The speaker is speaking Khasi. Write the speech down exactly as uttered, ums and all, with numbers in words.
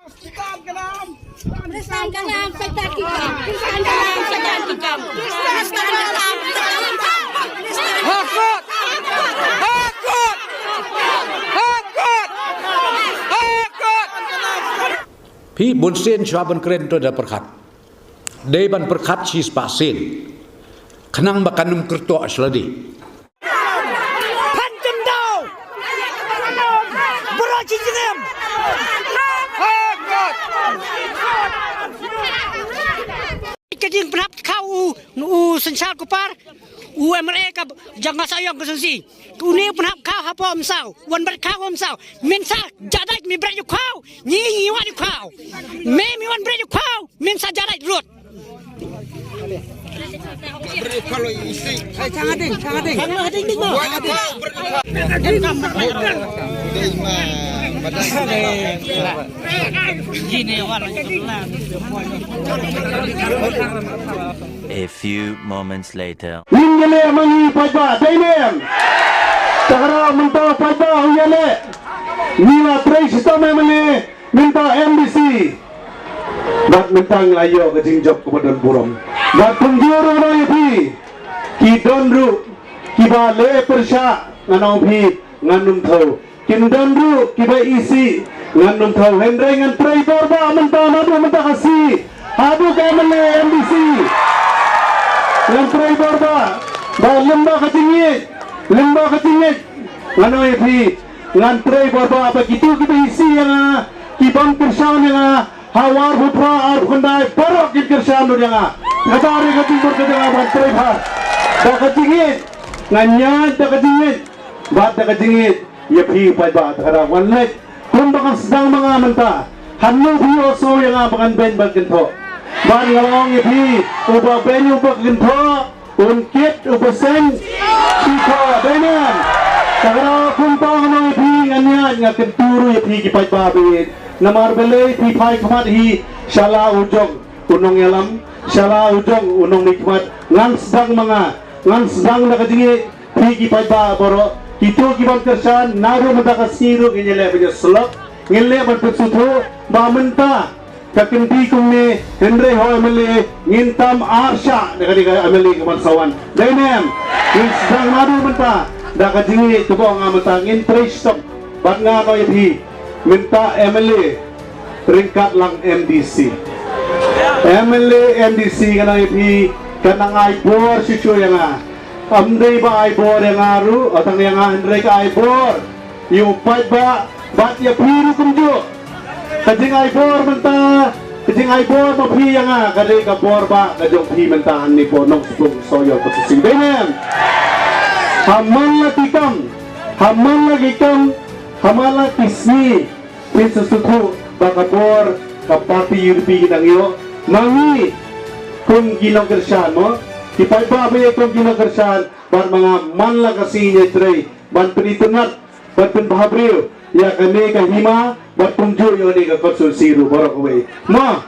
Pakistan ka nam, Pakistan ka nam, Pakistan ka nam, Pakistan ka nam, Pakistan ka nam. Hakot! Hakot! Hakot! Hakot! Phi bun sien shuwa ban kren to da pyrkhat. Dei ban pyrkhat shispah sien. Khnang ba kan ym kyrtoh shladi. Phan Jyndaw! Bro Jingim! Ka jingpynhap khaw u, u Synshar Kupar, u M L A ka jong nga Sohiong constituency. Une u pynhap khaw hapoh Umsaw, wan bret khaw Umsaw. Mynta sa jadait mi bret u khaw, ngi ngi wan u khaw. Me mi wan bret u khaw, mynta sa jadait rut. A few moments later. Ngin ïaleh ma ngi paidbah, dei ne em? Te ka daw mynta paidbah u ïaleh. Ngi la trei shitom M L A, mynta M D C. Bad mynta ngi la ïoh ka jingjop kaba don burom. Bad kumjuh ruh ngan ong ïa phi, ki don ruh kiba leh pyrshah, ngan ong phi ngan ym thew. Kin don ruh kiba isih, ngan ym thew. Hynrei ngan trei bor bha mynta, naduh mynta ka sngi haduh ka M L A M D C. Ngan trei bor bha. Bad lyngba ka jingngeit, lyngba ka jingngeit, ngan ong ïa phi, ngan trei bor bha ba kito kiba isih ïa nga, ki bym kyrshan ïa nga ha u arphew phra, arphew khyndai, baroh kin kyrshan lut ïa nga. Kata ruh ka jingmut ka jong nga ban trei bha. Da ka jingngeit, ngan ïaid da ka jingngeit. Bad da ka jingngeit ïa phi paidbah, te ka daw wan leit kumba ka sdang ma nga mynta. Hangno phi ïohsngew ïa nga ba ngan beiñ bad kynthoh? Bad nga la ong ïa phi, uba beiñ uba kynthoh un kit uba seng. Phi thoh, dei ne em? Te ka daw kumta nga ong ïa phi, ngan ïaid, nga kyntu ruh ïa phi ki paidbah ba ïeit. Namar balei phi phai khmat hi sha la u jong u nongïalam, sha la u jong u nongmihkhmat. Ngan sdang ma nga, ngan sdang da ka jingngeit. Phi ki paidbah baroh, kito ki bym kyrshan, naduh mynta ka sngi ruh ngin ïaleh ban ïasyllok, ngin leh ban pynsngewthuh ba mynta ka kynti kumne, hynrei ha u M L A ngin tam ar shah da kane ka M L A ka ban sa wan. Dei ne em? Ngin sdang naduh mynta da ka jingngeit kaba ong nga mynta, ngin trei shitom. Bad nga ong ïa phi, mynta M L A ryngkat lang M D C. M L A M D C, ngan ong ïa phi, ka nang ai bor shuh shuh ïa nga. Ym dei ba ai bor ïa nga ruh, tang ïa nga hynrei ka ai bor ïa u paidbah bad ïa phi ruh kumjuh. Ka jingai bor mynta, ka jingai bor ma phi ïa nga, ka dei ka bor ba ka jong phi mynta hangne hapoh Nongstoiñ Sohiong Constituency. Dei ne em? Ha man la ki kam, ha man la ki kam, ha man la ki sngi, phin sa sngewthuh ba ka bor ka party U D P ki dang ïoh. Ma ngi kum ki nongkyrshan mo, ki paidbah ba ïeit kum ki nongkyrshan, bad ma nga man la ka sngi ngin ïatrei ban pynitynnad, ban pynbhabriew ïa kane ka hima bad kumjuh ïa kane ka constituency ruh baroh kawei. Mo,